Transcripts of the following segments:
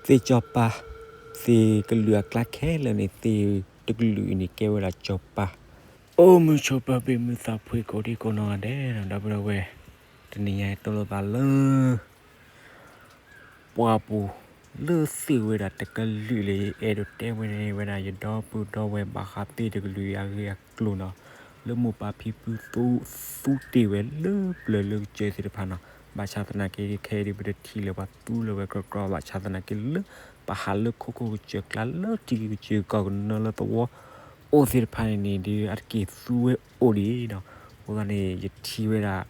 သ့ၣ်စီၤပၤ, သ့ၣ်ကလုာ်အကျါခဲလၢာ်န့ၣ် သ့ၣ်တကလုာ်အံၤန့ၣ် ကဲဝဲဒၣ်စီၤပၤ. အိၣ်မုာ်ဆိးပၢၤဘ့ၣ်မုာ်သးဖှံကိးဒံကိးနီၢ်ဂၤဒဲး, ဒီပုၢ်ဒီဝဲၢ်, တနံၤညါအံၤ တိၢ်လိာ်သးလၢ ပှၤပူၤလၢသ့ၣ်ဝဲဒၣ်တကလုာ်လၢ ယအဲၣ်ဒိးတဲဝဲန့ၣ်ဝဲဒၣ်ယဒီပုၢ်ဒီဝဲၢ်ဘၣ်ဃးသ့ၣ်တကလုာ်အဂ့ၢ်အကျိၤနီၤ, လၢမိၢ်ပၢ်ဖံဖုသူ, သူတ့ၢ်ဝဲလၢပျၢၤလၢကစၢၢ်သ့ၣ်တဖၣ်နီၤ. ဘၣ်ဆၣ်သနာ်က့ ခဲအံၤဒ်ပတထံၣ်လၢၤပှၤသူလၢၤဝဲကြီကြီ, ဘၣ်ဆၣ်သနာ်က့လၢ ပဟးလၢခိခိၣ်ကစၢၢ်ကျါလၢထံကံကစၢၢ်ကီၢ်ကနၢလၢသဝီအိၣ်သ့ၣ်တဖၣ်န့ၣ်န့ၣ် ဒ်အတက့ၢ်သူဝဲအိၣ်ဒံးနီၤ. အဃိသတးန့ၣ် ယထံၣ်ဝဲဒၣ်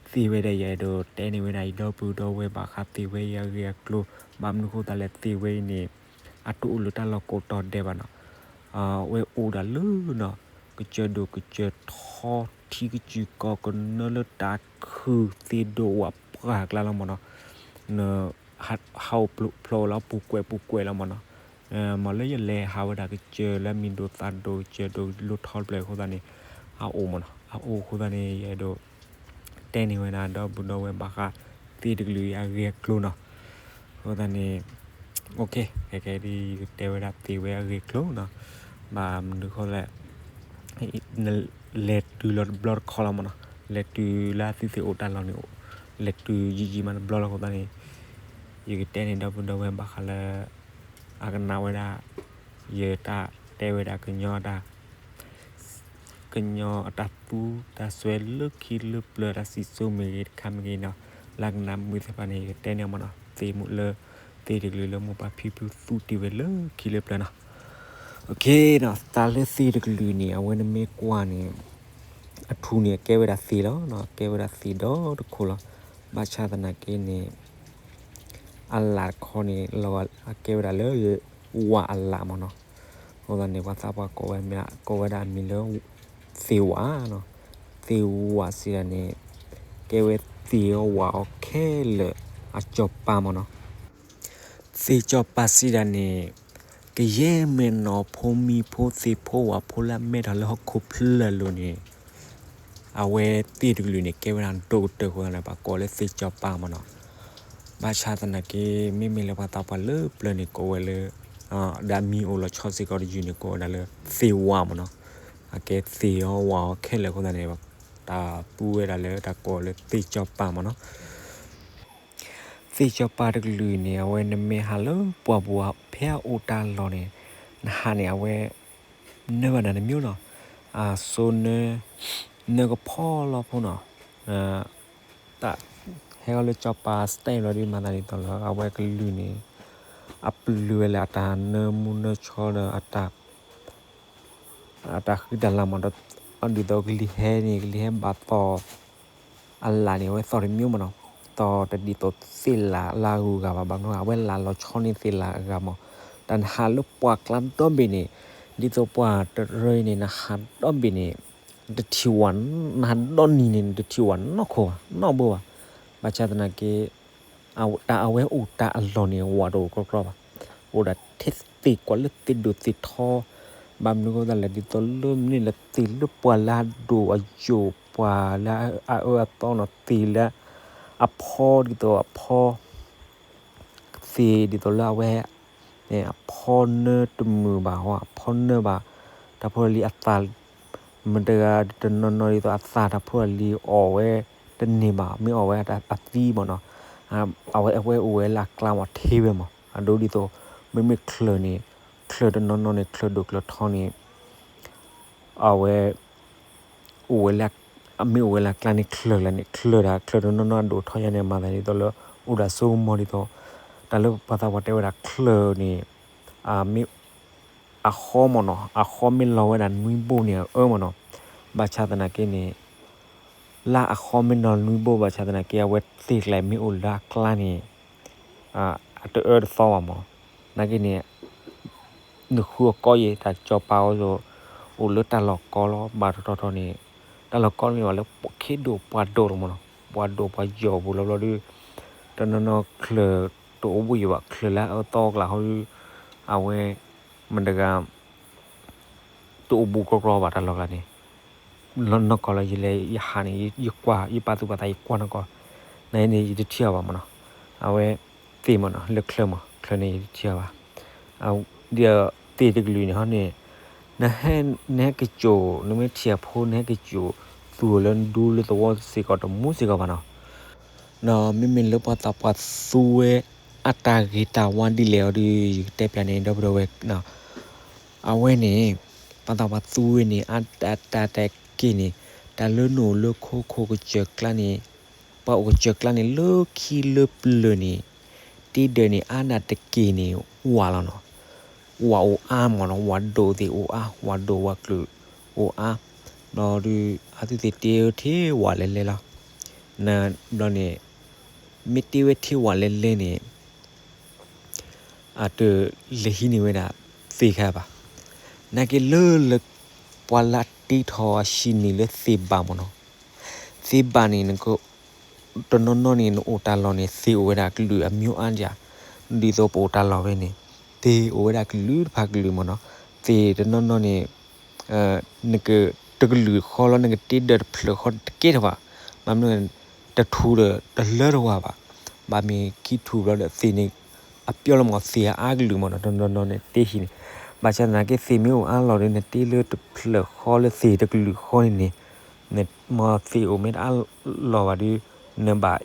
သ့ၣ်ဝဲဒၣ် ယအဲၣ်ဒိးတဲန့ၢ်ဝဲဒၣ် ယဒီပုၢ်ဒီဝဲၢ်ဘၣ်ဃးသ့ၣ်ဝဲအံၤအဂ့ၢ်အကျိၤ, ဘၣ်မနုၤဃိသတးလဲၣ် သ့ၣ်ဝဲအံၤန့ၣ် အတအိၣ်လၢတၢ်လီၢ်ကိးတီၤဒဲးဘၣ်နီၤ. အဝဲအိၣ်ဒၣ်လၢနီၤ, ကစၢၢ်ဒိၣ်ကစၢၢ်ထီ ထံကစၢၢ်ကီၢ်ကနၢလၢတၢ်ခုၣ်သ့ၣ်ဒိၣ်ဝးပှၢ်ကျါလီၤမၢ်နီၤ. ဟးအိၣ်ဖျိဖျိလၢပူၤကွဲးပူၤကွဲးလီၤမၢ်နီၤ. မ်လၢယလဲၤဟးဝဲဒၣ်ကစၢၢ်လၢအမံၤဒိၣ်သၣ်ဒိၣ် ကစၢၢ်ဒိၣ်လိၣ်ထီတဖျၢၣ်အဃိသတးန့ၣ် အအိၣ်မၢ်နီၤ. အအိၣ်အဃိသတးန့ၣ် ယအဲၣ်ဒိး တဲန့ၢ်ဝဲဒၣ်ဒီပုၢ်ဒီဝဲၢ်ဘၣ်ဃးသ့ၣ်တကလုာ်အံၤအဂ့ၢ်အကျိၤနီၤ. အဃိသတးန့ၣ် ခဲကဲဒ်ယကတဲဝဲဒၣ်သ့ၣ်ဝဲအဂ့ၢ်အကျိၤနီၤ. ဘၣ်မနုၤဃိလဲၣ် လဲၤတုၤလီၤတဘျီတခီလီၤမၢ်နီၤ. လဲၤတုၤလၢအသုသ့ၣ်အိၣ်တၢ်လီၢ်န့ၣ် လဲၤတုၤယံာ်ယံာ်မးတဘျီလီၤ. အဃိသတးန့ၣ် ယကတဲန့ၢ်ဒီပုၢ်ဒီဝဲၢ်ဘၣ်ဃးလၢ အကနၣ်ဝဲဒၣ် ယတၢ်တဲဝဲဒၣ်ကညီတၢ် ကညီအတၢ်သူတၢ်စွဲလၢခံလၢပျၢၤ တၢ်စံၣ်စိၤမ့ၢ်ဂ့ၤတခါမ့ၢ်ဂ့ၤနီၤ, လၢအကနၣ်မုာ်သ့ၣ်တဖၣ်န့ၣ် ယကတဲန့ၢ်မၢ်နီၤ. သ့ၣ်မုၣ်လၢ သ့ၣ်တကလုာ်လၢမိၢ်ပၢ်ဖံဖုသူတ့ၢ်ဝဲလၢခံလၢပျၢၤနီၤ. တၢ်လၢသ့ၣ်တကလုာ်န့ၣ် အဝဲနမ့ၢ်ကွၢ်န့ၣ် အထူၣ်န့ၣ် အကဲဝဲဒၣ်သ့ၣ်လီၤ. အကဲဝဲဒၣ်သ့ၣ်ဒီတခိၣ်လီၤ. ဘၣ်ဆၣ်သနာ်က့န့ၣ် အလၣ်တခီန့ၣ် လီၤအကဲဝဲဒၣ်လၢ ဝးအလၣ်မၢ်နီၤ. အဃိသတးန့ၣ် ပှၤသးပှၢ်ကိးဝဲမ့ၢ် ကိးဝဲဒၣ်အမံၤလၢ သ့ၣ်ဝးနီၤ. သ့ၣ်ဝးစံးဒၣ်န့ၣ် ကဲဝဲသ့ၣ်အီၤဝးအီၤခဲလၢာ်အစီၤပၤမၢ်နီၤ. သ့ၣ်စီၤပၤစံးဒၣ်န့ၣ် ကယဲၢ်မ့ၢ်နီၢ်ဖိမံဖိသ့ၣ်ဖိဝးဖိလၢအမဲထီၣ်လၢဟီၣ်ခိၣ်ဖျၢၣ်လိၤန့ၣ် အဝဲသ့ၣ်တကလုာ်န့ၣ် ကဲဝဲဒၣ်ဒိၣ်ကတၢၢ်အဃိသတးန့ၣ် ပှၤကိးလၢသ့ၣ်စီၤပၤမၢ်နီၤ. ဘၣ်ဆၣ်သနာ်က့ မ့မ့ၢ်လၢပှၤသးပှၢ်လၢပျၢၤန့ၣ် ကိးဝဲလၢ ဒီးအမံၤအိၣ်လီၤဆီစ့ၢ်ကီးတယုၢ်န့ၣ် ကိးဝဲဒၣ်လၢသ့ၣ်ဝးမၢ်နီၤ. အကဲသ့ၣ်အီၤဝးအီၤခဲလၢာ်အဃိသတးန့ၣ် တၢ်သူဝဲဒၣ်လၢတၢ်ကိးလၢသ့ၣ်စီၤပၤမၢ်နီၤ. သ့ၣ်စီၤပၤတကလုာ်န့ၣ် အဝဲနမ့ၢ်ဟးလၢပှၢ်ပူၤဖဲအအိၣ်တၢ်လီၢ်န့ၣ် နဟးန့ၣ် အဝဲ နၢဘၣ်နၤတမံၤနီၤ. အစိနၢ နၢကဖီလီၤဖိနီၤ. တၢ်ဟဲဂီၤလၢစီၤပၤ style လီၤဒ်မၤသးဒ်သိးလၢ အဝဲကလုာ်န့ၣ် အပျုၤဝဲလၢအတၢ်နၢမူနၢဆှီဒီး အတၢ်ဃံတၢ်လၤမၢ်ဒီး ဒ်သိးကလံၤဟဲန့ၣ် ကလံၤဟဲဘၣ်သီၣ် အလၣ်န့ၣ် အဝဲသီၣ်တမံၤမၢ်နီၤ. သီၣ်တဒ်သိးသ့ၣ်လၣ်လၢအဂုၤအဂၤဘၣ်. ဘၣ်မနုၤအဝဲလၣ်လီၤဆီန့ၢ်သ့ၣ်လၣ်အဂၤမၢ်. တၢ်နဟးလၢပှၢ်ကျါဒီဘ့ၣ်န့ၣ် ဒ်သိးပှၢ်တရၢအံၤန့ၣ် နဟးဒီဘ့ၣ်န့ၣ် နတထံၣ်ဝဲ နဟးဒီနံၤန့ၣ် နတထံၣ်ဝဲနီၢ်ခိဘၣ် နီၢ်ဘၣ်ဘၣ်. ဘၣ်ဆၣ်သနာ်က့ တၢ်အဝဲအိၣ်တၢ်အလီၢ်န့ၣ် ဝးတအိၣ်ကြီကြီဘၣ်. အိၣ်ဒၣ်ထဲသ့ၣ်ကွၢ်လၢသ့ၣ်ဒိၣ်သ့ၣ်ထီ ဘၣ်မနုၤအဃိသတးလဲၣ် ဒ်သိးလၢမ့ၢ်လၢသ့ၣ်လၢပှၤလၢအဒိၣ်အယိာ် ပှၤလၢအအၢအသီနီၤ သ့ၣ်လၢအဖီဒ်သိးအဖီ သ့ၣ်ဒ်သိးလၢအဝဲ အဖီနၢတမုာ်ဘၣ်ဟီ အဖီနၢဘၣ် တၢ်ဖိတၢ်လံၤအသၣ် မတၤတဂၤတနီၤနီၤဒ်သိးအသၣ်တၢ်ဖိတၢ်လံၤအီၣ်ဝဲတန့ၢ်ဘၣ် မ့ၢ်အီၣ်ဝဲအသံမၢ်နီၤ. အဝဲအဝဲအိၣ်ဝဲလၢအကျါမၢ် ထ့ဝဲမၢ် အဒိဒ်သိး မ့မ့ၢ်ချၢၣ်န့ၣ် ချၢၣ်တနီၤနီၤန့ၣ် ချၢၣ်ဒိၣ်ချၢၣ်ထီန့ၣ် အဝဲ အိၣ်ဝဲလၢ မ့ၢ်အိၣ်ဝဲလၢအကျါန့ၣ် ချၢၣ်လၢန့ၣ် ချၢၣ်ဒၣ် ချၢၣ်တနီၤနီၤအဒိၣ်ထီယါန့ၣ် မၤသးဒ်သိးလၢ အိၣ်ဒၣ်ဆိကမိၣ်ဒ်သိး တၢ်လၢပှၤသးပှၢ်တဲဝဲဒၣ်ချၢၣ်န့ၣ် မ့ၢ် အဃီမၢ်နီၤ အဃီမ့ၢ်လီၤဝဲဒၣ်နွံဘိၣ်န့ၣ် အအၢမၢ်နီၤ. ဘၣ်ဆၣ်သနာ်က့န့ၣ် လၢအဃီမ့ၢ်လီၤနွံဘိၣ် ဘၣ်ဆၣ်သနာ်က့ အဝဲသ့ၣ်ကျါမ့ၢ်အိၣ်လၢအကျါန့ၣ် အတအၢတသီဘၣ်မၢ်. နာ်က့န့ၣ် နဃုအကီယဲ တၢ်စီၤပၤအီၤ အိၣ်လၢတၢ်လီၢ်ကီလီၤ ဘၣ်ထီထီထီန့ၣ် တၢ်လီၢ်ကီမ့ၢ်ဘၣ်လၢခ့ဒိၣ်ပှၢ်ဒိၣ်လီၤမၢ်နီၤ. ပှၢ်ဒိၣ်ပှၢ်ယိာ်ပူၤလီၤဘျီဒုး တနီၤနီၤချၢၣ်တအိၣ်ဘၣ်ယိာ်ဘၣ် ချၢၣ်လၢအအၢသီကျါဃီဒုး အဝဲ မတၤတဂၤ တအိၣ်ဘူးကြီကြီဘၣ်တၢ်လီၢ်ကျါန့ၣ် နီၢ်ကီၢ်လၢယလဲၤယဟးန့ၣ် ယကွၢ် ယပာ်သူၣ်ပာ်သးယကွၢ်နီၢ်ကီၢ် နာ်က့န့ၣ် ယတထံၣ်အီၤဘၣ်မၢ်နီၤ. အဝဲသ့ၣ်မၢ်နီၤ လၢချၢၣ်မၢ် ချၢန့ၣ်ယတထံၣ်ဘၣ်, ဒီးသ့ၣ်တကလုာ်န့ၣ်ဟီန့ၣ်, နဟဲ, နဟဲကစိာ်, နမ့ၢ်ထံၣ်အဖိ နဟဲကစိာ်သူအီၤလၢဒူလၢသဝီစ့ၢ်ကီးတမူစ့ၢ်ကီးဘၣ်နီၤ. ဒီးမ့မ့ၢ်လၢပှၤသးပှၢ်သူဝဲအတၢ်ဂ့ၤတၢ်ဝါဒ်လဲၣ်အီၤဒီး ယကတဲပျးန့ၣ် ဒီပုၢ်ဒီဝဲၢ်, အဝဲန့ၣ် ပှၤသးပှၢ်သူဝဲန့ၣ် အတၢ်တၢ်တၢ်က့ၢ်န့ၣ် တၢ်လၢနအိၣ်လၢခိခိၣ်ကစၢၢ်ကျါန့ၣ်, ပှၤအိၣ်ကစၢၢ်ကျါန့ၣ် လၢခံလၢပျၢၤန့ၣ် တ့ဒၢးန့ၣ် အါဒၣ်တက့ၢ်န့ၣ် ဝၣ်လီၤနီၤ. ဝၣ်အိၣ်အါမးနီၤ, ဝၣ်ဒိၣ်သ့ၣ်အိၣ်အါ, ဝၣ်ဒိၣ်ဝၣ်ကလုာ်အိၣ်အါ, ဒီးဒုး အသုသ့ၣ်တ့ထံဝၣ်လဲၤလဲၤလီၤ. နဘျီန့ၣ် မ့ၢ်တ့ဝဲထံဝၣ်လဲၤလဲၤန့ၣ် အတလဲၤဟံးန့ၢ်ဝဲဒၣ်သ့ၣ်ခါဘၣ်. နာ်က့လၢလၢ ပှၤလၢအတ့ထီၣ်အဟံၣ်န့ၣ်လၢသ့ၣ်ဘၣ်မးနီၤ. သ့ၣ်ဘၣ်န့ၣ် တနီၤနီၤန့ၣ် နအိၣ်တၢ်လီၢ်န့ၣ် သ့ၣ်အိၣ်ဝဲဒၣ်ကလုာ်အမျိုးအါဒၣ်, ဒ်သိးပအိၣ်တၢ်လီၢ်ဝဲန့ၣ် သ့ၣ်အိၣ်ဝဲဒၣ်ကလုာ်တဖၣ်ကလုာ်မးနီၤ. သ့ၣ်တနီၤနီၤန့ၣ် နကတကလုာ်ဃီလီၤ နကတ့ဒၢးတဖျၢၣ်ဃီတကဲထီၣ်ဘၣ်. ဘၣ်မနုၤ တထူၣ်ဒီးတလၢတဝါဘၣ်. ဘၣ်မ့ၢ်ခံထူၣ်ဘျီဒီးသ့ၣ်န့ၣ် အပျီလီၤမး သ့ၣ်အါကလုာ်မးနီၤ တနီၤနီၤန့ၣ်တ့ဟံၣ်န့ၣ်. ဘၣ်ဆၣ်သနာ်က့သ့ၣ်မ့ၢ်အိၣ်အါလီၤဒီး နတ့လၢတဖျၢၣ်ဃီလၢသ့ၣ်တကလုာ်ဃီန့ၣ်န့ၣ် မ့ၢ်သ့ၣ်အိၣ်မ့ၢ်တအါလီၤဘၣ်ဒီး နဘၣ်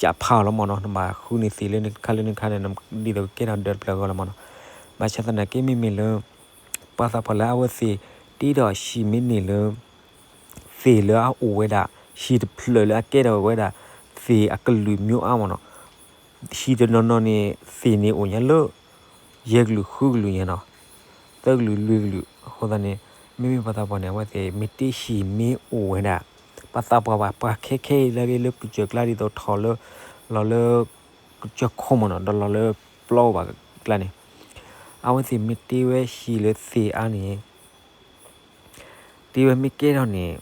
ကးဖးအီၤလီၤမးနီၤ. နဘၣ်ဃုန့ၢ်သ့ၣ်လၢနခါလၢနခါဒီး ဒ်သိးကကဲထီၣ်ဒၢးတဖျၢၣ်ဃီလီၤမးနီၤ. ဘၣ်ဆၣ်သနာ်က့မ့မ့ၢ်လၢ ပှၤသးပှၢ်လၢအဝဲသ့ၣ်တ့ထီၣ်ဟံၣ်မ့ၢ်န့ၣ်လၢ သ့ၣ်လၢအအိၣ်ဝဲဒၣ် ဟံၣ်တဖျၢၣ်လၢအကဲထီၣ်ဝဲဒၣ် သ့ၣ်အကလုာ်မျိုးအါမးနီၤ. ဟံၣ်တနီၤနီၤန့ၣ် သ့ၣ်န့ၣ်အိၣ်ညါလၢ ယဲၢ်ကလုာ်ဃုကလုာ်ညါနီၤ သၢကလုာ်လွံၢ်ကလုာ်. အဃိသတးန့ၣ် မ့မ့ၢ်ပှၤသးပှၢ်န့ၣ် အဝဲသ့ၣ်မ့ၢ်တ့ဟံၣ်မ့ၢ်အိၣ်ဝဲဒၣ် ပှၤသးပှၢ်ဘၣ် ပှၤခဲခဲအံၤလၢအဂ့ၤလၢကစၢၢ်ကျါဒ်သိးထီၣ်လၢ လီၤလၢ ကစၢၢ်ခိၣ်မးနီၤ ဒီးလီၤလၢပျီအိၣ်ဘၣ်ကျါန့ၣ် အဝဲသ့ၣ်မ့ၢ်တ့ဝဲဟံၣ်လၢသ့ၣ်အါန့ၣ် တ့ဝဲမ့ၢ်ကဲထီၣ်န့ၣ်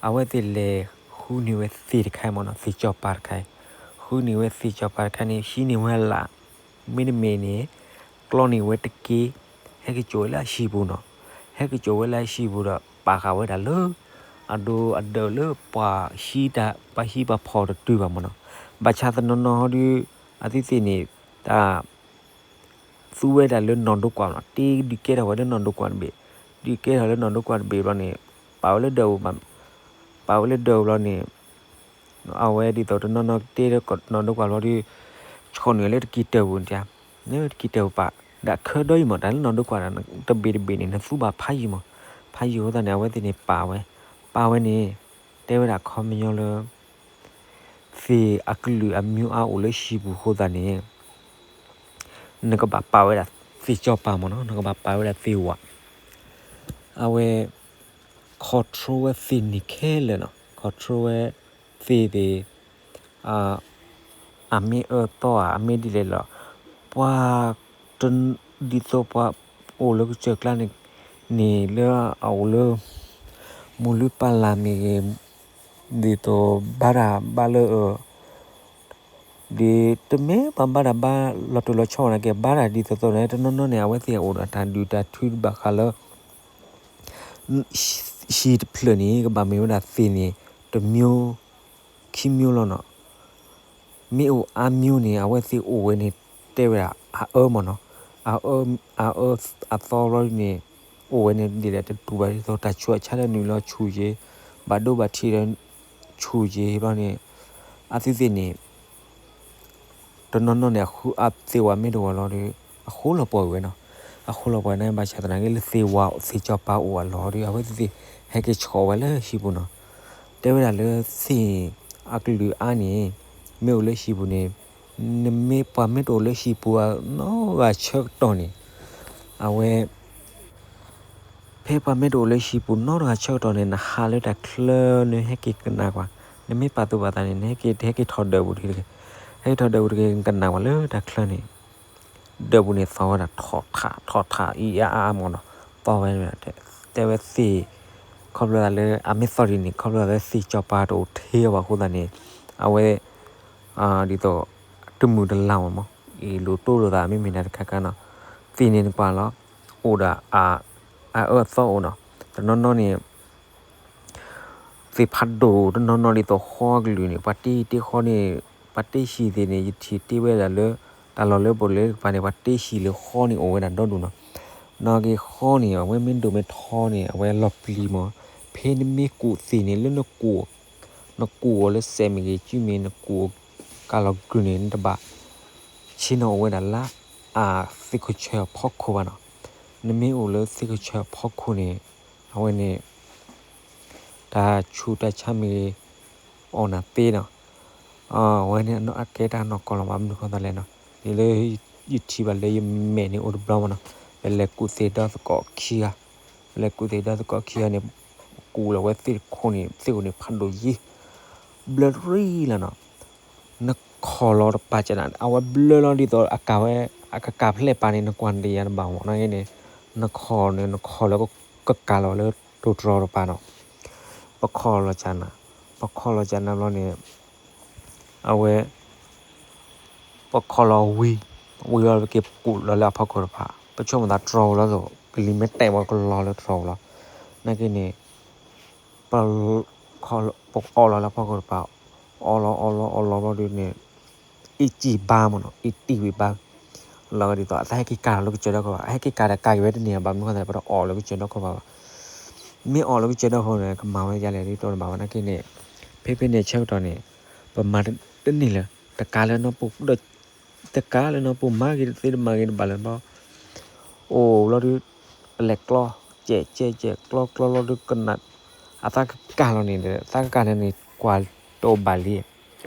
အဝဲသ့ၣ်လဲၤဃုန့ၢ်ဝဲသ့ၣ်တခါမးနီၤ သ့ၣ်စီၤပၤတခါအံၤ ဃုန့ၢ်ဝဲသ့ၣ်စီၤပၤတခါန့ၣ် ဟံးန့ၢ်ဝဲလၢ် မ့တမ့ၢ်န့ၣ် ကျီန့ၢ်ဝဲတက့ၢ် ဟဲက့ၤစိာ်ဝဲလၢအဟံၣ်ပူၤနီၤ ဟဲက့ၤစိာ်ဝဲလၢအဟံၣ်ပူၤဒီး ပာ်ဃာ်ဝဲဒၣ်လၢ အဒိအဒၢးလၢပှၤဟံးတၢ် ပှၤဟံးပှၤဖီၣ်တတုၤဘၣ်မးနီၤ. ဘၣ်ဆၣ်တနီၤနီၤဟီဒီး အသုသ့ၣ်န့ၣ် တၢ် သူဝဲဒၣ်လၢနီၢ်ဒိကွၢ်နီၤ တ့ဒုးကဲထီၣ်ဝဲလၢနီၢ်ဒိကွၢ်တဘ့ၣ် ဒုးကဲထီၣ်လၢနီၢ်ဒိကွၢ်တဘ့ၣ်ဘျီန့ၣ် ပာ်ဝဲလၢဒၢးပူၤဘၣ် ပာ်ဝဲလၢဒၢးပူၤဘျီန့ၣ် အဝဲဒ်သိးတနီၤနီၤတ့လၢနီၢ်ဒိကွၢ်ဘျီဒီး ဆှီန့ၢ်လၢတကံၢ်တၢၢ်ပူၤန့ၣ် လၢတကံၢ်တၢၢ်ပူၤပာ် ဒၣ်ခဲဒီးအံၤမး တၢ်လၢနီၢ်ဒိကွၢ်တဘ့ၣ်တဘ့ၣ်န့ၣ် နသူဘၣ်ဖးယံာ်မး ဖးယံာ်အဃိသတးန့ၣ် အဝဲသ့ၣ်န့ၣ်ပာ်ဝဲ ပာ်ဝဲန့ၣ် တဲဝဲဒၣ်ခီပညီလၢ သ့ၣ်အကလုာ်အမျိုးအါအိၣ်လၢဟံၣ်ပူၤအဃိသတးန့ၣ် နကဘၣ်ပာ်ဝဲဒၣ်သ့ၣ်စီၤပၤမးနီၤ နကဘၣ်ပာ်ဝဲဒၣ်သ့ၣ်ဝၣ် အဝဲ control ဝဲသ့ၣ်န့ၣ်ခဲလၢာ်နီၤ control ဝဲသ့ၣ်သ့ၣ် အမ့ၢ်အၢသီဧါ အမ့ၢ်ဒ်လဲၣ်လီၤ ပှၤ ဒ်သိးပှၤအိၣ်လၢကစၢၢ်ကျါန့ၣ် န့ၣ်လၢအအိၣ်လၢ မူလုၢ်ပၢ်လၢ်မ့ၢ်ဂ့ၤ ဒ်သိးဘါတၢ်ဘါလၢ ဒ်တမ့ၢ်ပှၤဘါတၢ်ဘါလီၤတိၢ်လီၤဆီဘၣ်နာ်က့ ဘါတၢ်ဒ်သိးသိးန့ၣ် တနီၤနီၤန့ၣ် အဝဲသ့ၣ်အိၣ်ဒီးတၢ်ဒုၣ်တၢ်ထုတဘၣ်ဃးလၢ ဟံၣ်တဖျၢၣ်န့ၣ် ကဘၣ်မ့ၢ်ဝဲဒၣ်သ့ၣ်န့ၣ် တမျိုး ခံမျိုးလီၤနီၤ မ့ၢ်အိၣ်အါမျိုးန့ၣ် အဝဲသ့ၣ်အိၣ်ဝဲန့ၣ် တဲဝဲဒၣ်အအၢမးနီၤ အအၢ အအၢအသီဘျီန့ၣ် အိၣ်ဝဲန့ၣ်ဒ်လဲၣ် တတူၢ်ဘၣ်ဒ်သိး တၢ်ဆူးတၢ်ဆါလၢနုာ်လီၤဆူၣ်က့ၤ ဘၣ်ဒိဘၣ်ထံးဒီး ဆူၣ်က့ၤဘျီန့ၣ် အသုသ့ၣ်န့ၣ် တနီၤနီၤန့ၣ် အဃုအသ့ၣ်ဝဲမ့ၢ်တအိၣ်လီၤဒီး အဃိလီၤပှီၢ်ဝဲနီၤ အဃိလီၤပှီၢ်န့ၣ် ဘၣ်ဆၣ်သနာ်က့လၢသ့ၣ်ဝဲသ့ၣ်စီၤပၤအိၣ်အလီၢ်ဒီး အဝဲသ့ၣ်သ့ၣ် ဟဲက့ၤဆှီဝဲလၢဟံၣ်ပူၤနီၤ တဲဝဲဒၣ်လၢသ့ၣ်အကလုာ်အါန့ၣ် မ့ၢ်အိၣ်လၢဟံၣ်ပူၤန့ၣ် နမ့ၢ်ပှၤမ့ၢ်တအိၣ်လၢဟံၣ်ပူၤနီတဂၤဆၢကတီၢ်န့ၣ် အဝဲ ဖဲပှၤမ့ၢ်တအိၣ်လၢဟံၣ်ပူၤနီတဂၤဆၢကတီၢ်န့ၣ် နဟးလၢတၢ်ချၢနဟဲက့ၤကနၣ်ကွၢ် နမ့ၢ်ပာ်သူၣ်ပာ်သးန့ၣ် နဟဲက့ၤ ဟဲက့ၤထီၣ်ဒၢးပူၤတဂ့ၤ ဟဲက့ၤထီၣ်ဒၢးပူၤတဂ့ၤ နကနၣ်ကွၢ်လၢတၢ်ချၢန့ၣ် ဒၢးပူၤန့ၣ်သီဝဲဒၣ်ထီၣ်ထးထီၣ်ထးအံၤအါအါမးနီၤ သီဝဲ တဲဝဲသ့ၣ် ခီဖျိလၢ အမ့ၢ်သီဒ်န့ၣ် ခီဖျိလၢသ့ၣ်စီၤပၤတအိၣ်ထဲဘၣ်အဃိသတးန့ၣ် အဝဲ ဒ်သိး တမုာ်တလၤမးမး အ့ၣ်လိာ်တိလိာ်သး မ့မ့ၢ်ဒၣ်တခါခါနီၤ သ့ၣ်န့ၣ်နကွၢ်လီၤ အိၣ်ဒီး အအၢအသီအိၣ်နီၤ တနီၤနီၤန့ၣ် သ့ၣ်ဖးဒိၣ်တနီၤနီၤဒ်သိးဃီကလုာ်န့ၣ် ပှၤတ့တ့ဃီန့ၣ် ပှၤတ့ဟံၣ်သ့ၣ်န့ၣ် ယထံၣ်တ့ဝဲဒၣ်လၢ တၢ်လီၢ်လၢပအိၣ်လၢကပၤန့ၣ် ပှၤတ့ဟံၣ်လၢဃီန့ၣ် အိၣ်ဝဲဒၣ်ဒီဒူၣ်နီၤ. နာ်က့ဃီန့ၣ် အဝဲမ့ၢ်ဒိၣ်မ့ၢ်ထီန့ၣ် အဝဲလီၤပျံၤမး. ဖဲနမ့ၢ်ကူၣ်သ့ၣ်န့ၣ် လၢနကူၣ် နကူၣ်အီၤလၢစဲးမ့ၢ်ဂ့ၤ စုမ့ၢ် နကူၣ်ကးလီၤကရုၢ်န့ၣ် နတဘၣ်ဆ့ၣ်နီၤအိၣ်ဝဲဒၣ်လၢ အသ့ၣ်ခိၣ်ဆၢအဖီခိၣ်ဘၣ်နီၤ. နမ့ၢ်အိၣ်လၢသ့ၣ်ခိၣ်ဆၢအဖီခိၣ်န့ၣ် အဝဲန့ၣ် တၢ်ဆူးတၢ်ဆါမ့ၢ်ဂ့ၤ အီၣ်နၤသ့နီၤ. အဝဲန့ၣ်အကဲတၢ်နီၢ်ကီၢ်လီၤ. ဘၣ်မနုၤဃိသတးလဲၣ်နီၤ, ဒ်လၢယထံၣ်ဘၣ်လၢယမဲာ်န့ၣ်အိၣ်တဘျီမးနီၤ, ပလဲၤကူၣ်သ့ၣ်ဒီသကိးခံဂၤ, ပလဲၤကူၣ်သ့ၣ်ဒီသကိးခံဂၤန့ၣ် ကူၣ်လီၤဝဲသ့ၣ်တခိၣ်န့ၣ် သ့ၣ်အိၣ်န့ၣ်ဖးဒိၣ်ယံၤ ဘျၢရံလီၤနီၤ. နခီၣ်လီၤတပာ်ကနၣ် အဝဲဘျၢလီၤဒ်သိးအကးဝဲ အကကးဖျဲၣ်ပာ်န့ၣ် နကွၢ်တယၤတဘၣ်မးနီၤ. န့ၣ် နခီၣ်န့ၣ် နခီၣ်လၢကကးလီၤလၢတိၤတြီတပၤနီၤ. ပခီၣ်လီၤကနၣ်, ပခီၣ်လီၤကနၣ်ဘျီန့ၣ် အဝဲ ပခီၣ်လီၤဝံၤ, ဝံၤလီၤပက့ၤကူၣ်လီၤလၢအဖီခိၣ်တဖၣ်, ပဆိကမိၣ်သးတြီဝံၤလီၤသိး ကလံၤမ့ၢ်တဲာ်ဝဲကလီၤလၢတြီဝံၤလီၤ. နာ်က့န့ၣ် ပ ပအီၣ်လီၤလၢအဖီခိၣ်တဖၣ်, အီၣ်လီၤအီၣ်လီၤအီၣ်လီၤဘျီဒုးန့ၣ် အ့ၣ်ကံၢ်ဘါမးနီၤ, အ့ၣ်တံၢ်ဝံၤဘါ, လီၤဂာ်ဒ်သိး အတၢ်ဟဲက့ၤကးလီၤလၢကစၢၢ်ဒီခိၣ်ဘၣ်, ဟဲက့ၤကးဒီးကးက့ၤဝဲတန့ၢ်ဘၣ်, မနုၤဃိသတးလဲၣ် ပတအီၣ်လၢကစၢၢ်ဒီခိၣ်ဘၣ်ဘၣ်. မ့ၢ်အီၣ်လၢကစၢၢ်ဒီခိၣ်န့ၣ် ကမၤဝဲဒ်လဲၣ်ဒ်တိၢ်တဘၣ်ဘၣ်. နာ်က့န့ၣ် ဖဲဖဲန့ၣ်ဆၢကတီၢ်န့ၣ် ပမၤတန့ၢ်လၢၤ, တကးလၢနီၢ်ပိၢ်ဒီး တကးလၢနီၢ်ပိၢ်မၤဂ့ၤတသ့တမၤဂ့ၤတဘၣ်လၢၤဘျီ အိၣ်ဘျီဒုး ပလဲၤကျီ ကဲးကဲးကဲး ကျီကျီလီၤဒုးကနၣ် အသးကကးလီၤန့ၣ်ဒီး သးကကးန့ၣ်န့ၣ် ကွၢ်တအိၣ်ဘၣ်လံ, ထံၣ်လံ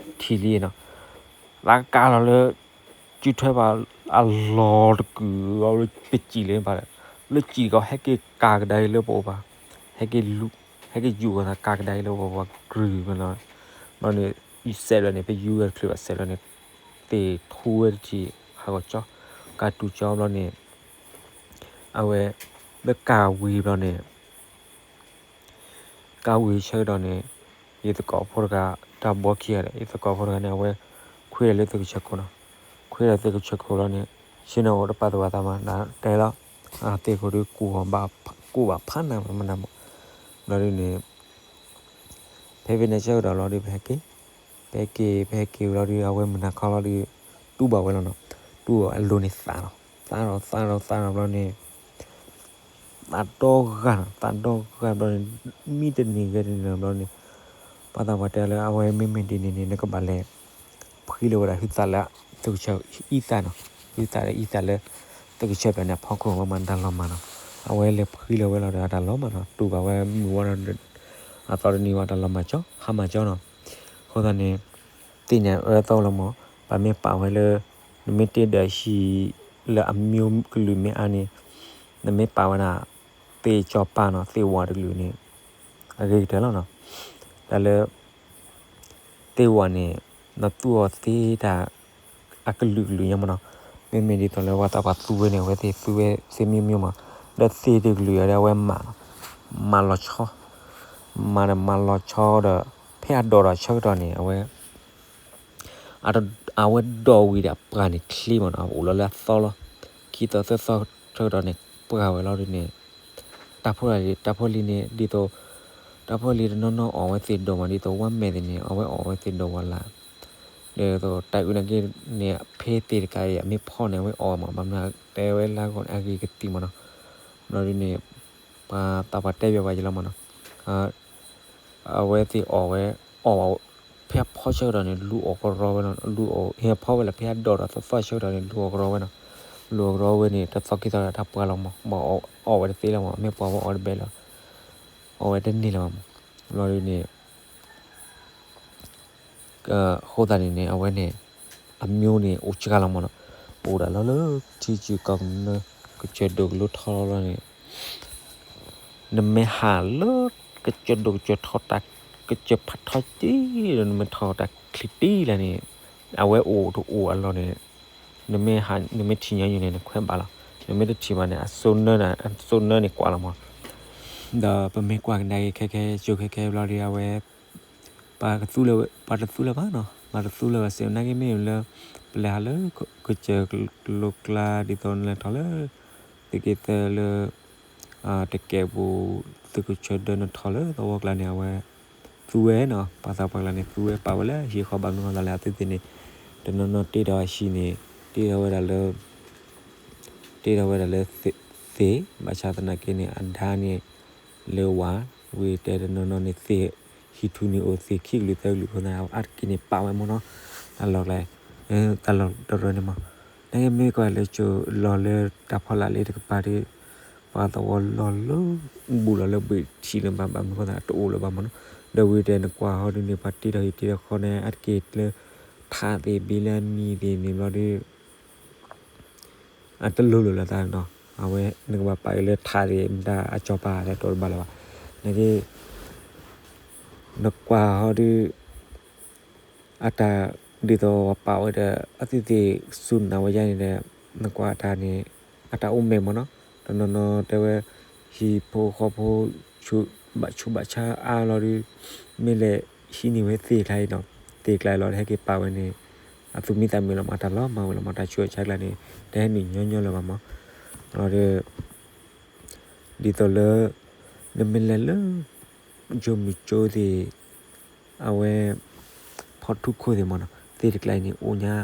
နီၤ, သးကကးလီၤလၢ စုထွဲဘၣ်အလီၤတကုာ်အီၤလၢပစံာ်လၢဘၣ်, လၢစံာ်ကီး ဟဲက့ၤကးကဒါအံၤလၢပအိၣ်ဘၣ်, ဟဲက့ၤလူၤ ဟဲက့ၤယူၤကီးသးကးကဒါအံၤလၢပအိၣ်ဘၣ် ကြုၤဘၣ်နီၤ, ဘျီန့ၣ် ယစဲးဘျီန့ၣ် ပယူၤဝဲတချုးဘၣ် စဲးဘျီန့ၣ် သ့ၣ်ထူဝဲတထံၣ် ဟးဂီၤကၠီ, ကးတူၢ်ကၠီဘျီန့ၣ် အဝဲ လၢကးဝံၤဘျီန့ၣ် ကးဝံၤဆၢကတီၢ်န့ၣ် ယသကိးဖိတဂၤ တၢ်ဘှီခံဂၤဒီး ယသကိးဖိတဂၤန့ၣ် အဝဲ ခွ့ဒီးလၢသ့ၣ်ကဆၢခိၣ်နီၤ, ခွ့ဒီးသ့ၣ်ကဆၢခိၣ်လီၤန့ၣ် ဆ့ၣ်နီၤအိၣ်တပာ်သူၣ်ပာ်သးမး နတဲလီၤ, သ့ၣ်ခိၣ်ဒုး ကူၣ်ဘၣ်ဖးနးမးမနၤမး, ဘျီဒုးန့ၣ် ဖဲဖဲန့ၣ်ဆၢကတီၢ်လီၤဒုး ပဟဲက့ၤ, ပဟဲက့ၤ ပဟဲက့ၤဝံၤလီၤဒုး အဝဲမုၢ်နၤခီလီၤဒုး တူၢ်ဘၣ်ဝဲလီၤနီၤ, တူၢ်အလိၤန့ၣ်သးလီၤ, သးလီၤ သးလီၤ သးလီၤဘျီန့ၣ် သးဒီဂၤနီၤ, သးဒီဂၤဘျီန့ၣ် မံတန့ၢ်ဂဲၤတန့ၢ်လီၤဘျီန့ၣ် ပှၤသးပှၢ်တဲလၢ အဝဲမ့မ့ၢ်ဒ်န့ၣ်န့ၣ် နကဘၣ်လဲၤ ဖှံလီၤဝဲဒၣ်ဟုသးလၢ သ့ၣ်ကဆၢအံသၣ်နီၤ, ဟုသးလၢအံသၣ်လၢ သ့ၣ်ကဆၢဖျၢၣ်န့ၣ် အဖီခိၣ်ဝဲမၤတၢ်လီၤမၢ်နီၤ, အဝဲလဲၤဖှံလီၤဝဲလီၤဒီးတၢ်လီၤမၢ်နီၤ, တူၢ်ဘၣ်ဝဲမုၢ်ဝါဒီး အသီတနံၤဝဲတၢ်လီၤမၢ်ကၠီ ဟါမၢ်ကၠီနီၤ, အဃိသတးန့ၣ် သ့ၣ်ညါအၢသီလီၤမး, ပမ့ၢ်ပာ်ဝဲလၢ နမ့ၢ်တ့ဒီးဟံၣ်လၢအမံၤကလုာ်မ့ၢ်အါန့ၣ် နမ့ၢ်ပာ်ဝဲဒၣ် သ့ၣ်ကၠီပၢ်နီၤ, သ့ၣ်ဝးတကလုာ်န့ၣ် အဂ့ၤကတၢၢ်လီၤနီၤ, တၢ်လၢ သ့ၣ်ဝးန့ၣ် နသူအီၤသ့တၢ် အကလုာ်ကလုာ်ညါမးနီၤ, မ့မ့ၢ်ဒ်သိးလၢပှၤသးပှၢ်သူဝဲန့ၣ် အဝဲသ့ၣ်သူဝဲသ့ၣ်မံၤမံၤမး, ဒီးသ့ၣ်တကလုာ်အံၤဒီးအဝဲမၤလီၤ, မၤလီၤဆီ, မၤဒီးမၤလီၤဆီဒီး ဖဲအဒိးဒီးဆၢကတီၢ်န့ၣ် အဝဲ အဝဲဒိးဝံၤဒီးအပှၢ်န့ၣ်ချ့မးနီၤ, အိၣ်လီၤလၢအသီလီၤ, ခံသီသၢသီဆၢကတီၢ်န့ၣ် ပှၢ်ဝဲလီၤဒုးန့ၣ် တၢ်ဖိတၢ်လံၤ တၢ်ဖိလံၤန့ၣ် ဒ်သိး တၢ်ဖိလံၤတနီၤနီၤအီၣ်ဝဲသ့ၣ်ဒိၣ်မး ဒ်သိးဝၣ်မဲာ်သ့ၣ်န့ၣ် အဝဲအီၣ်ဝဲသ့ၣ်ဒိၣ်ဝဲလၢ်, ဒ်သိးတၢ်အုးနာ်က့န့ၣ် ဖဲသ့ၣ်တကးအံၤ အမ့ၢ်ဖီန့ၣ် အဝဲအီၣ်မး ဘၣ်မနုၤတဲဝဲလၢအဂီၢ်န့ၣ် အဂ့ၤကသံၣ်မးနီၤ, ဘျီဒုးန့ၣ် ပှၤသးပှၢ်တဲဘၣ်ပှၤယံၤလီၤမးနီၤ အဝဲသ့ၣ်အီၣ်ဝဲ, အီၣ်ဝဲ, ဖဲအဖီဆၢကတီၢ်န့ၣ် လူၤအီၣ်ကရီဝဲလီၤ, လူၤအီၣ်, ဟဲဖီဝဲလၢ ဖဲအဒိးဒီးသီသီဆၢကတီၢ်န့ၣ် လူၤအီၣ်ကရီဝဲနီၤ, လူၤအီၣ်ကရီဝဲန့ၣ် တသီခံသီဒီးတၢ်ပှၢ်လီၤမး, ဘၣ်အီၣ်ဝဲတသ့လီၤမး, မ့ၢ်ပှၢ်ဝဲအီၣ်တဘဲလီၤ, အီၣ်ဝဲတန့ၢ်လၢၤဘၣ်မး, ဘျီဒုးန့ၣ် အဃိသတးန့ၣ်န့ၣ် အဝဲန့ၣ် အမျိုးန့ၣ် အိၣ်စှၤလီၤမးနီၤ, အိၣ်ဒၣ်လီၤလၢ ထံစုကီၢ်ကနၢ ကစၢၢ်ဒိၣ်ကလိထီလီၤန့ၣ် နမ့ၢ်ဟးလၢ ကစၢၢ်ဒိၣ်ကစၢၢ်ထီတၢ် ကစၢၢ်ဖးထီက့ၤဒီး နမ့ၢ်ထီၣ်တၢ်ချံတံၢ်လၢန့ၣ် အဝဲအိၣ်တအိၣ်အလီၢ်န့ၣ် နမ့ၢ်ဟး နမ့ၢ်ထံၣ်ညီနုၢ်န့ၣ် နခွဲးဘၣ်လီၤ, နမ့ၢ်တထံၣ်ဘၣ်န့ၣ် အစိနၢန့ၣ် အစိနၢန့ၣ်ကွၢ်လီၤမး, ဒီးပမ့ၢ်ကွၢ်ကဒါက့ၤခဲခဲ ကၠိခဲခဲဘျီဒီး အဝဲ ပှၤကသူလၢၤ ပှၤတသူလၢၤဘၣ်နီၤ, ပှၤတသူလၢၤဘၣ်စ့ၢ်ကီး နာ်က့မ့ၢ်လၢ ပလဲၤဟးလၢ ကစၢၢ်ကလိကျါ ဒ်သိးနလဲၤထီၣ်လၢ သုးက့သၢလၢ တကဲးပူၤ သုးကဆၢဒၢနထီၣ်လၢသဝီကျါန့ၣ် အဝဲ သူဝဲနီၤ, ပှၤသးပှၢ်ကျါန့ၣ် သူဝဲပာ်ဝဲလၢဟံၣ်ဃီ ဘၣ်မနုၤဃိသတးလဲၣ် အသုသ့ၣ်န့ၣ် တနီၤနီၤတ့ဒီးဟံၣ်န့ၣ် တ့ထီၣ်ဝဲဒၣ်လၢ တ့ထီၣ်ဝဲဒၣ်လၢသ့ၣ်, ဘၣ်ဆၣ်သနာ်က့န့ၣ် အဒါန့ၣ် လၢဝၤ, ဝံၤတဲတနီၤနီၤန့ၣ်သ့ၣ်, ဟံၣ်ထူၣ်န့ၣ်အိၣ်သ့ၣ်ခံကလုာ်သၢကလုာ်အဃိသတး အါတက့ၢ်န့ၣ်ပာ်ဝဲမ့ၢ်နီၤ, တၢ်လီၢ်ကျါ, တၢ်လီၢ်တရီန့ၣ်မး, နကမ့ၢ်ကွၢ်လၢကၠိလီၤလၢတၢ်ဖီလာ်လၢတကပၤဒီး ပှၤသဝီလီၤလၢ ဘူးလီၤလၢဘှံးထံးလၢၤဘၣ် ဘၣ်မနုၤဃိသတး တအိၣ်လၢၤဘၣ်မ့ၢ်နီၤ, ဒီးဝံၤတဲနကွၢ်ဟီဒ်န့ၣ် ပှၤတ့ထီၣ်ဟံၣ်တ့ထီၣ်ဃီန့ၣ် အါတက့ၢ်လၢ ထးသ့ၣ်ဘ့လၢအမံၤသ့ၣ်န့ၣ်ဘျီဒီး အတလိၣ်လိာ်လၢၤသးနီၤ, အဝဲနကဘၣ်ပာ်က့ၤလၢထးသ့ၣ်မတၤအစီၤပၤလၢတအိၣ်တဘၣ်လၢၤဘၣ်, နက့ နကွၢ်ဟီဒ် အတၢ်ဒ်သိးပာ်ဝဲဒီး အသုသ့ၣ်စူၢ်နာ်ဝဲယါန့ၣ်ဒီး နကွၢ်အတၢ်န့ၣ် အတၢ်အိၣ်မဲာ်မ့ၢ်နီၤ, တနီၤနီၤတဲဝဲ ဟံၣ်ဖိဃီဖိ ဘၣ်ဆူးဘၣ်ဆါအါလီၤဒီး မ့ၢ်လဲၤဟံးန့ၢ်ဝဲသ့ၣ်ကျါအံၤနီၤ, သ့ၣ်ကျါအံၤလီၤ ဟဲက့ၤပာ်ဝဲန့ၣ် အသူၣ်မံသးမုာ်လီၤမး တၢ်လီၤမၢ်ဝဲလီၤမး တၢ်ဆူးတၢ်ဆါကျါန့ၣ် တဟဲနုာ်ညီညီလၢၤဘၣ်မး, ဒီး ဒ်သိးလၢ နမ့ၢ်လဲၤလၢ ကၠိမုၢ်ကၠိသ့ၣ် အဝဲ ဖီထူခိၣ်သ့ၣ်မ့ၢ်နီၤ သ့ၣ်တကျါအံၤန့ၣ် အိၣ်ညါ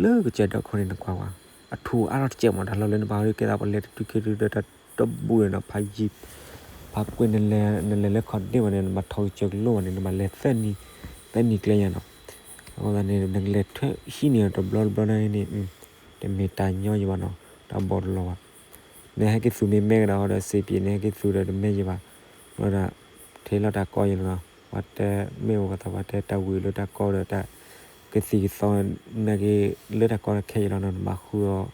လၢကစၢၢ်ဒီခိၣ်န့ၣ် နကွၢ်ကွၢ် အထူအါထီၣ်တစဲးမး တၢ်လီၢ်လၢနဘၣ်ဟီဒ်ကဲသးပှၤလဲၤတတုၤက့ၤတုၤဒီး တၢ်တဘူၣ်န့ၣ်နီၤ ဖးယံၤ ဖးကွံာ် နလဲၤလၢခီၣ်ဒ့ဘၣ်န့ၣ် နဘၣ်ထီၣ်ကစၢၢ်ကလိဘၣ်န့ၣ် နဘၣ်လဲၤသၢနံၤ သၢနံၤကျဲညါနီၤ, အဃိသတးန့ၣ် နကလဲၤထၢဟံးန့ၢ်တဘျီတဘျီန့ၣ်န့ၣ် တမ့ၢ်တၢ်ညီယံၤဘၣ်နီၤ တၢ်ဘီတလီၤဘၣ် နဟဲက့ၤသူၣ်မ့ၢ်မဲကဒီးဒီး စ့ပံၤ နဟဲက့ၤသူၣ်ဒီးတမဲယံၤဘၣ်, ဘျီဒီး ထဲလီၤတၢ်ကီယံၤလီၤနီၤ, ပှၤတဲမ့ၢ်အိၣ်ကသးပှၤတဲတၢ်ဝံၤလၢတၢ်ကီဒီးတၢ်ကသံၣ်ကသီ နာ်က့ လၢတၢ်ကီတၢ်ခဲအံၤလီၤနီၤ နဘၣ်ဃုအီၤ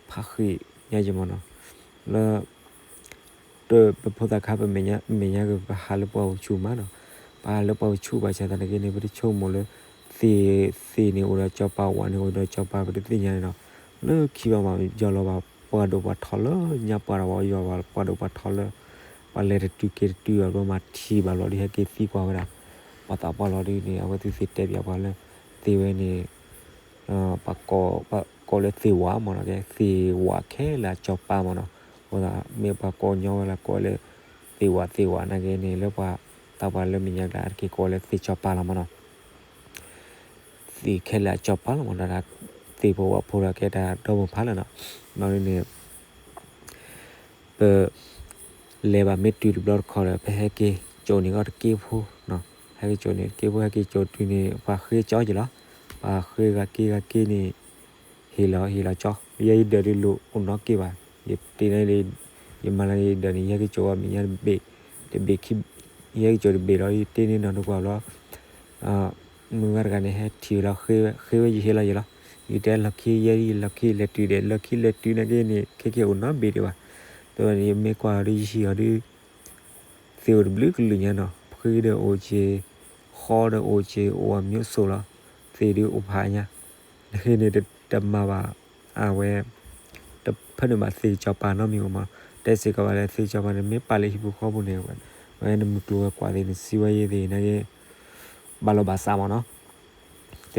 ဖးဃံးညါယံၤမ့ၢ်နီၤ, လၢ တပဖိသၣ်ခါ ပမဲာ်ညါက့ၤ ပဟးလၢပှၢ်ပဆူၣ်မးနီၤ, ပဟးလၢပှၢ်ပဆူၣ်ဘၣ်ဆၣ်သနာ်က့န့ၣ် ပတဆိကမိၣ်လၢ သ့ၣ်သ့ၣ်န့ၣ်အိၣ်ဒီးစီၤပၤ ဝၤန့ၣ်အိၣ်ဒီးစီၤပၤ ပတသ့ၣ်ညါန့ၣ်နီၤ, လၢခံဘၣ်မး ယီၤလီၤဘၣ် ပှၤဒိၣ်ပှၤထီလၢညါပှၢ်ဒီး ပှၤယီၤဘၣ်ပှၤဒိၣ်ပှၤထီလၢ ပှၤလဲၤတတုၤက့ၤတတုၤအီၤ ဘျီမၤထံၣ်ဘၣ်လီၤဒီး ဟဲက့ၤသံကွၢ်ဝဲဒၣ် ပှၤသးပှၢ်လီၤဒ်န့ၣ် အဝဲသ့ၣ်သ့ၣ်တဲပၠးပှၤလၢ သ့ၣ်ဝဲန့ၣ် ပှၤကိးလၢသ့ၣ်ဝၤမ့ၢ်နီၤ, သ့ၣ်ဝၤခဲလၢာ်အစီၤပၤမ့ၢ်နီၤ, အဃိသတးမ့ၢ်ပှၤကိးညီဝဲလၢကိးလၢ သ့ၣ်ဝၤသ့ၣ်ဝၤနာ်က့န့ၣ် လၢပှၤသးပှၢ်လၢမဲာ်ညါကျါ အါတက့ၢ်ကိးလၢသ့ၣ်စီၤပၤလီၤမ့ၢ်နီၤ, သ့ၣ်ခဲလၢာ်အစီၤပၤလီၤမ့ၢ်နီၤ, သ့ၣ်ဖိဝၤဖိဒီးကဲတၢ်ဒီမိၢ်ဖးလီၤနီၤ, ဘျီဒ်န့ၣ် ပ လဲၤဘၣ်မ့ၢ်တုၤတဘျီတခီဒီး ပဟဲက့ၤကၠိၣ်န့ၢ်ကီၢ်တက့ဖိ, ဟဲက့ၤကၠိၣ်န့ၢ်တက့ဖိ ဟဲက့ၤကၠိၣ်တုၤန့ၣ် ပှၤဃ့ကၠီက့ၤလီၤ, ပှၤဃ့ဂၤက့ဂၤက့န့ၣ် ဟ့ၣ်လီၤဟ့ၣ်လီၤကၠီ, ယဲယဒၢးဒုးလိၣ်အိၣ်နီတက့ၢ်ဘၣ်, ယတ့န့ၣ် ယမၤလၢယဒၢးန့ၣ် ယဟဲက့ၤကၠိၣ်ဝဲမဲာ်ညါတဘ့ၣ်, တဘ့ၣ်ခံ, ယဟဲက့ၤကၠိၣ်တဘ့ၣ်လီၤ ယတ့န့ၣ်နီၤတကွၢ်ဘျီ မုၢ်ဂၤတဂၤန့ၣ် ဟဲထံၣ်ဝဲလီၤ ဃ့ဝဲယဟ့ၣ်လီၤယဲလီၤ, ယတဲလီၢ်ခံယဲယလီၢ်ခံလဲၤတုၤဒီး လီၢ်ခံလဲၤတုၤနာ်က့န့ၣ် ခဲက့ၤအိၣ်နီတဘ့ၣ်ဒံးဘၣ်, ဒီးယမ့ၢ်ကွၢ်ဒီးယဟံၣ်အီၤဒီး သ့ၣ်အိၣ်တဘျုးကလုာ်ညါနီၤ, ဖှံဒီးအိၣ်က့ၤ, ဃီဒီးအိၣ်က့ၤ အိၣ်အမျိုးစုံလီၤ, သ့ၣ်ဒုးအိၣ်ဖးညါ, နဃ့န့ၣ်တမၤဘၣ်, အဝဲ တဖၢနုာ်ဘၣ်သ့ၣ်စီၤပၤနီတမံၤဘၣ်မး, တဲစ့ၢ်ကီးဘၣ်လၢသ့ၣ်စီၤပၤန့ၣ် မ့ၢ်ပာ်လၢဟံၣ်ပူၤဃီပူၤန့ၣ်, ဝဲနမုၢ်ကျိၤဝဲၤကွာ်သ့ၣ် နစံးဝဲယဲသ့ၣ်နာ်က့ ဘၣ်လီၤဘၣ်စးမးနီၤ, တ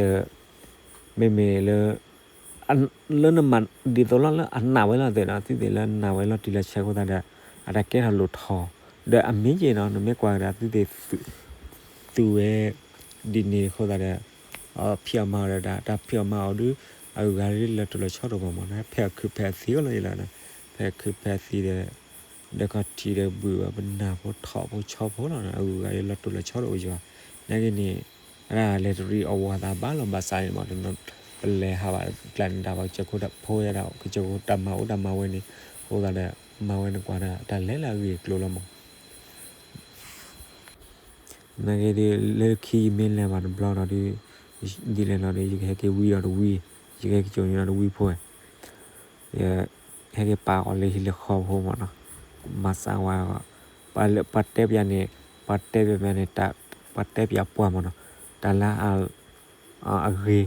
မ့မ့ၢ်လၢ လၢနမၤဒ်သိးလီၤလၢအနာ်ဝဲလီၤသ့ၣ်နီၤ, သုသ့ၣ်လၢနာ်ဝဲလီၤတံၢ်လီၤဆဲးအဃိသတးဒီး အတၢ်ကဲထီၣ်လိၣ်ထီၣ်, ဒီးအမ့ၢ်က့ၤနီၤ နမ့ၢ်ကွၢ်ကဒါ သုသ့ၣ် သူဝဲ ဒ်န့ၣ်အဃိသတးဒီး ဖံးအီၣ်မၤအီၣ်ဒီး တၢ်ဖံးအီၣ်မၤအီၣ်ဒုး အဂုၤအဂၤဒ်လၢတလီၤဆီတအိၣ်ဘၣ်မးနီၤ, ဖဲအခုးဖဲအသံလီၤယလီၤ, ဖဲအခုးဖဲအသံဒီး ဒီးခီၣ်ထံးဒီးဘုၣ်ဘၣ် ပနၢ်ဖိထီၣ်ဖိဆီဖိလီၤ, အဂုၤအဂၤဒ်လီၤတိၢ်လီၤဆီတအိၣ်ယဘၣ်, နာ်က့န့ၣ် အတၢ်လဲၤတရံးအီၣ်ဝီသးဘၣ်လီၤဘၣ်စးန့ၣ်မး, ပလဲၤဟးဘၣ်ကျါန့ၣ် တၢ်ဘၣ်ကစၢၢ်ခိၣ်ဖိယဲဒၣ် ကစၢၢ်ခိၣ်တၢ်မၤအိၣ်တၢ်မၤဝဲန့ၣ်, အဃိသတးဒီး မၤဝဲန့ၣ်ကွၢ်ဒီး တၢ်လဲၤလၢအဂ့ၢ်အကျိၤလီၤမး နာ်က့ဒီး လၢခံယမ့ၢ်လဲၤဘၣ်တဘျီဒီး ဒ်လဲၣ်လီၤဒီး ယကဟဲက့ၤဝံဒီးတဝံ, ယကဟဲက့ၤကၠိၣ်န့ၢ်ဒီးတဝံဖိဝဲ, ယဟဲက့ၤပာ်အီၤလၢဟံၣ်လၢဃီဖိမးနီၤ, မၤစၢၤဝဲ, ပှၤတဲပၠးန့ၣ်, ပှၤတဲပၠးန့ၣ်, ပှၤတဲပၠးပှၤမးနီၤ, တၢ်လၢ အဂ့ၤ,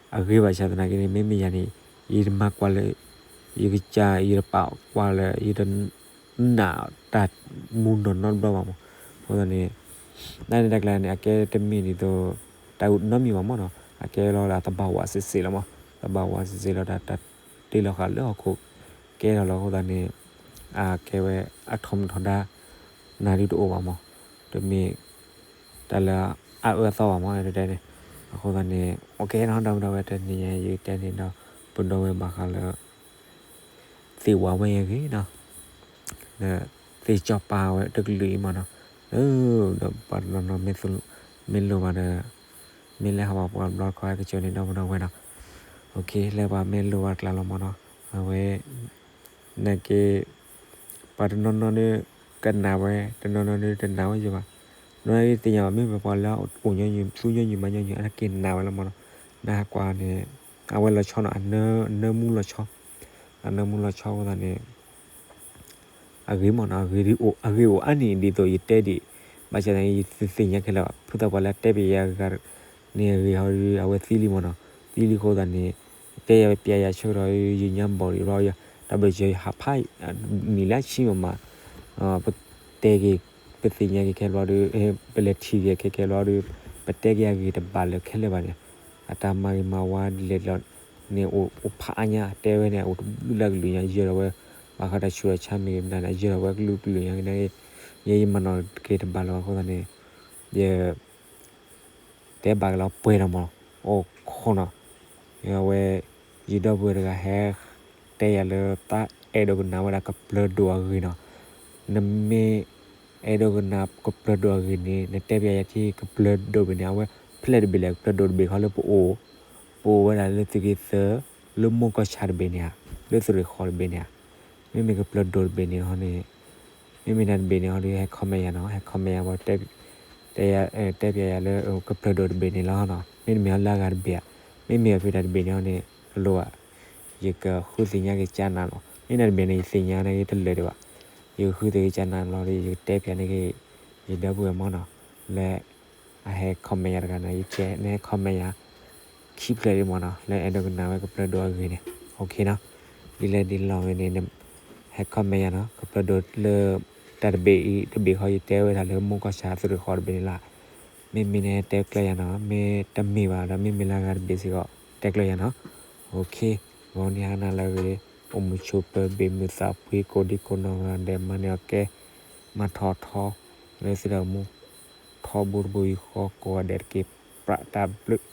အဂ့ၤဘၣ်ဆၣ်သနာ်က့န့ၣ် မ့မ့ၢ်ယၤန့ၣ် ယတမၤကွၢ်လၢ ယကစၢ် ယတပာ်ကွၢ်လၢ ယတနာ်တၢ်မူနီၢ်နီတဘျီဘၣ်မး, အဃိသတးန့ၣ် တၢ်န့ၣ်တၢ်ကျါန့ၣ် အကဲတမ့ၢ်ဒ်သိး တၢ်နီတမံၤဘၣ်မးနီၤ, အကဲလီၤဒၣ်သဘာဝစ့ၢ်စ့ၢ်လီၤမး, သဘာဝစ့ၢ်စ့ၢ်လီၤဒၣ် တၢ်တ့လီၤဃာ်လၢဟီၣ်ခိၣ် ကဲထီၣ်လီၤအဃိသတးန့ၣ် အကဲဝဲ အထီၣ်မုၢ်ထီၣ်ဒါ နၤဒုတအိၣ်ဘၣ်မး, တမ့ၢ် တၢ်လၢအအၢအသီဘၣ်မး တဲန့ၣ်, အဃိသတးန့ၣ် အိၣ်ကဲနီၤ ဒီပုၢ်ဒီဝဲၢ် တနံၤညါယကတဲန့ၣ်ဒီး ပဒီပုၢ်ဝဲၢ်ဘၣ်ဃးလၢ သ့ၣ်ဝးဝဲအဂ့ၢ်နီၤ, လၢ သ့ၣ်ကၠီပာ်ဝဲတကလုာ်အံၤမ့ၢ်နီၤ, လၢ ဒီးပှၤတနီၤနီၤ မ့ၢ်လိၣ်ဘၣ်ဒီး မ့ၢ်လဲၤဟးဘၣ်ပှၤဘျီတခီ ဟဲကစၢၢ်န့ၣ် ဒီပုၢ်ဝဲၢ်နီၤ, လၢပှၤမ့ၢ်လိၣ်ဘၣ်တကျါလီၤမ့ၢ်နီၤ, အဝဲ နာ်က့ ပှၤတနီၤနီၤဒီး ကနာ်ဝဲ တနီၤနီၤဒီးတနာ်ဝဲယဘၣ်, နီၤသ့ၣ်ညါဘၣ် မ့ၢ်ပှၤလၢအိၣ်ညီနုၢ် သူညီနုၢ်မၤညီနုၢ် အတၢ်က့ၤနာ်ဝဲလီၤမ့ၢ်နီၤ, နဟးကွၢ်န့ၣ် အဝဲလီၤဆီနီၤ အနၢမူလီၤဆီ, အနၢမူလီၤဆီအဃိသတးန့ၣ် အဂ့ၢ်မ့ၢ်နီၤ အဂ့ၢ်ဒ်အိၣ် အဂ့ၢ်အိၣ်အါန့ၢ်ဒ်သိးယတဲဒံး, ဘၣ်ဆၣ်သနာ်က့ ယတသ့ၣ်ညါခဲလၢာ်ဘၣ် ဖုသးပှၢ်လၢတဲပယၤဂၤန့ၣ် အဂ့ၢ်ဟီဒီး အဝဲသံလံမ့ၢ်နီၤ, သံလံအဃိသတးန့ၣ် တဲယၤပျဲယၤဆၢကတီၢ် ယညါဘီၣ်ဒီးဘျီ တၢ်ဘၢၣ်စၢၤယဟးဖး နံၣ်လၢဆံမးမး ပတဲက့ၤ ပသ့ၣ်ညါက့ၤခဲဘျီဒီး ပလဲၤထံၣ်က့ၤခဲခဲဘျီဒီး ပတဲက့ၤအဂ့ၢ်တဘၣ်လၢၤခဲလၢာ်ဘၣ်န့ၣ်, အတၢ်မၤဂ့ၤမၤဝါဒ်လဲၣ်ဒ်လဲၣ်န့ၣ် အိၣ်ဖးအါညါ တဲဝဲန့ၣ် အိၣ်တဘျုးလၢကလုာ်ညါ ယဲၢ်ဒီးဝဲ ဘၣ်ဃးတၢ်ဆူးတၢ်ဆါမ့ၢ်ဂ့ၤမနုၤန့ၣ် ယဲၢ်ဒီးဝဲကလုာ်ကလုာ်ညါက့ၤန့ၣ် ယဲယမၤနီၣ်က့ၤတဘၣ်လၢၤဘၣ်အဃိသတးန့ၣ် ယ တဲဘၣ်က့ၤလီၤပှဲၤဒီးမ့ၢ်နီၤ, အိၣ်ခိးနီၤ, အဝဲ ယဒီပုၢ်ဝဲၢ်တဂၤဟဲ တဲယၤလၢတၢ်အဲၣ်ဒိးကနၣ်ဝဲဒၣ်ကပျၢၤဒိၣ်အဂ့ၢ်နီၤ, နမ့ၢ် အဲၣ်ဒိးကနၣ်ကပျၢၤဒိၣ်အဂ့ၢ်န့ၣ် နတဲပျဲယၤထံကပျၢၤဒိၣ်ဘ့ၣ်န့ၣ် အဝဲဖဲလဲၣ်တဘ့ၣ်လဲၣ် ကပျၢၤဒိၣ်တဘ့ၣ်ခီလၢပအိၣ်, ပအိၣ်ဝဲဒၣ်လၢသုးက့သၢ လၢမိၢ်ကီၢ်ဆၣ်တဘ့ၣ်န့ၣ်ဧါ, လၢသုးရ့ၣ်ဃီတဘ့ၣ်န့ၣ်ဧါ, မ့မ့ၢ်ကပျၢၤဒိၣ်တဘ့ၣ်န့ၣ်ဟီန့ၣ် မ့မ့ၢ်တၢ်တဘ့ၣ်န့ၣ်ဟီဒီး ဟဲ comment ယၤနီၤ, ဟဲ comment ယၤ ဘၣ်တဲ တဲယၤ တဲပျဲယၤလၢ ကပျၢၤဒိၣ်တဘ့ၣ်န့ၣ်လီၤနီၤ, မ့တမ့ၢ်ဟီလၢအဂၤတဘ့ၣ်ဧါ, မ့မ့ၢ်အဖဲတၢ်တဘ့ၣ်န့ၣ်ဟီန့ၣ် တလိၣ်ဘၣ်, ယကဃုသ့ၣ်ညါက့ၤကၢ်နၤလီၤ, မ့ၢ်တၢ်တဘ့ၣ်န့ၣ် ယသ့ၣ်ညါန့ၣ် ယတလၢာ်ဒံးဘၣ်, ယကဃုသ့ၣ်က့ၤကၢ်နၤလီၤဒီး ယကတဲပျဲန့ၢ်က့ၤ ယဒီပုၢ်ဝဲၢ်မ့ၢ်နီၤ, လၢ အဟဲ comment ယၤတဂၤန့ၣ် ယကဲ နဟဲ comment ယၤ ခံဖျၢၣ်လံမ့ၢ်နီၤ, လၢအဲၣ်ဒိးကနၣ်ဝဲကပျၢၤဒိၣ်အဂ့ၢ်န့ၣ် okay နီၤ, ဒ်လဲၣ်ဒ်လဲၣ်ဂ့ၤန့ၣ် ဟဲ comment ယၤနီၤ, ကပျၢၤဒိၣ်လၢ တၢ်တဘ့ၣ်အံၤ တဘ့ၣ်ဃီယတဲဝဲဒၣ်လၢမိၢ်ကီၢ်ဆၣ်သုးရ့ၣ်ဃီတဘ့ၣ်န့ၣ်လီၤ, မ့မ့ၢ်န့ၣ်တဲကျၢၤယၤနီၤ, မ့ၢ်တမ့ၢ်ဘၣ်ဒီး မ့မ့ၢ်လၢအဂၤတဘ့ၣ်စ့ၢ်ကီး တဲကျၢၤယၤနီၤ, okay, ဂီၤနံၤဟါနၤလၢအဂ့ၤ, အိၣ်မုာ်ဆိးပၢၤ ဘ့ၣ်မုာ်သးဖှံ ကိးဒံကိးနီၢ်ဂၤဒဲး မၤန့ၢ်အီၣ်ကဲ မၤထီၣ်ထီ လၢသုတၢ်အိၣ်မူ ထီဘိတဘိယူၢ်ဃီကိးဂၤဒဲးတက့ၢ်, ပြးတၢ်ဘျုး